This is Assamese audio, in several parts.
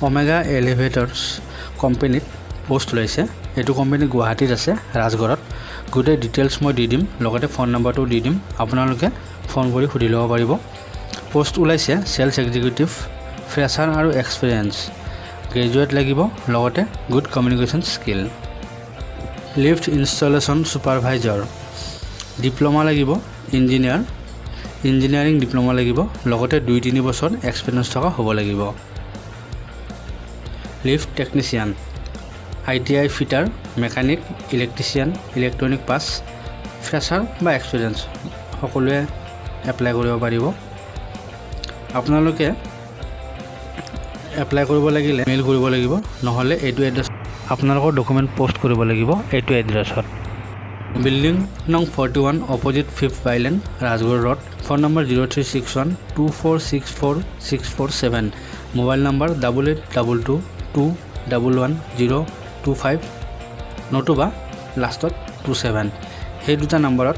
অমেগা এলিভেটৰ্ছ কোম্পেনীত পষ্ট ওলাইছে। এইটো কোম্পানী গুৱাহাটীত আছে, ৰাজগড়ত। গোটেই ডিটেইলছ মই দি দিম, লগতে ফোন নাম্বাৰটোও দি দিম, আপোনালোকে ফোন কৰি সুধি ল'ব পাৰিব। পষ্ট ওলাইছে চেলছ এক্সিকিউটিভ, ফ্ৰেছাৰ আৰু এক্সপিৰিয়েঞ্চ গ্ৰেজুৱেট লাগিব, লগতে good communication skill. Lift installation supervisor, diploma লাগিব, ইঞ্জিনিয়াৰিং ডিপ্ল'মা লাগিব, লগতে 2-3 বছৰ এক্সপিৰিয়েঞ্চ থকা হ'ব লাগিব। Lift technician, ITI fitter, mechanic, electrician, electronic pass, fresher বা এক্সপিৰিয়েঞ্চ সকলোৱে এপ্লাই কৰিব পাৰিব। আপোনালোকে এপ্লাই কৰিব লাগিলে মেইল কৰিব লাগিব, নহ'লে এইটো এড্ৰেছ আপোনালোকৰ ডকুমেণ্ট পষ্ট কৰিব লাগিব এইটো এড্ৰেছত: বিল্ডিং নং 41, opposite Fifth Bylane, Rajgarh Road, phone number 03612464647, mobile number 8822211025 নতুবা লাষ্টত 27। সেই দুটা নম্বৰত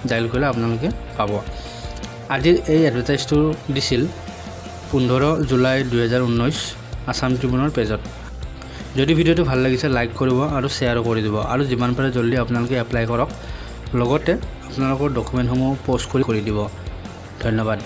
ডায়েল কৰিলে আপোনালোকে পাব। আজিৰ এই এডভাৰটাইজটো দিছিল 15 জুলাই 2019 আছাম ট্ৰিবিউনৰ পেজত। যদি ভিডিঅ'টো ভাল লাগিছে, লাইক কৰিব আৰু শ্বেয়াৰো কৰি দিব আৰু যিমান পাৰে জল্দি আপোনালোকে এপ্লাই কৰক, লগতে আপোনালোকৰ ডকুমেণ্টসমূহ প'ষ্ট কৰি কৰি দিব। ধন্যবাদ।